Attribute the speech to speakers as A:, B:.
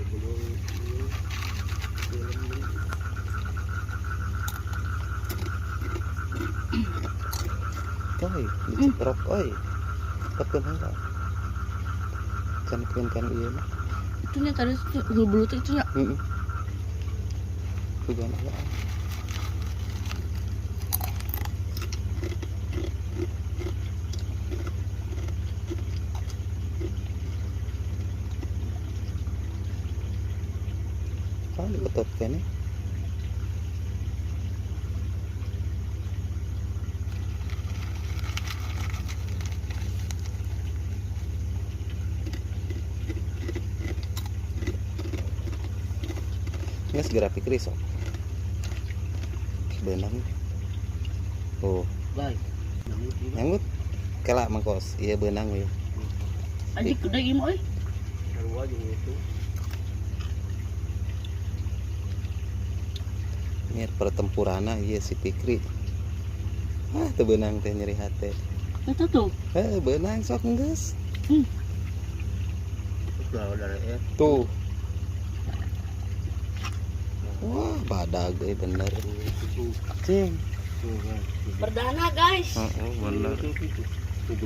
A: Belum ieu film deui.
B: Coy, diceprok euy. Tepkeun heula. Can keun kan ieu mah.
C: Itunya tadi tuh bulu tuh itunya.
B: Heeh. Tujuan apa? Ah, diketot keneh. Ini segera pikir sok. Benang. Oh,
A: Baik. Nyanggut ieu.
B: Nyanggut. Kela mangkos, iya benang ya.
C: Anjing gede ieu mah euy.
A: Sarua jeung itu.
B: Ini pertempuranna iya si Pikri. Ah, teu beunang teh nyeri hate.
C: Eta tuh.
B: Eh, beunang sok geus.
A: Terus dari
B: Tuh. Wah, badag euy bener.
A: Itu
B: Cing.
A: tuh kan.
C: Perdana, guys.
B: Heeh, bener.
A: Itu itu.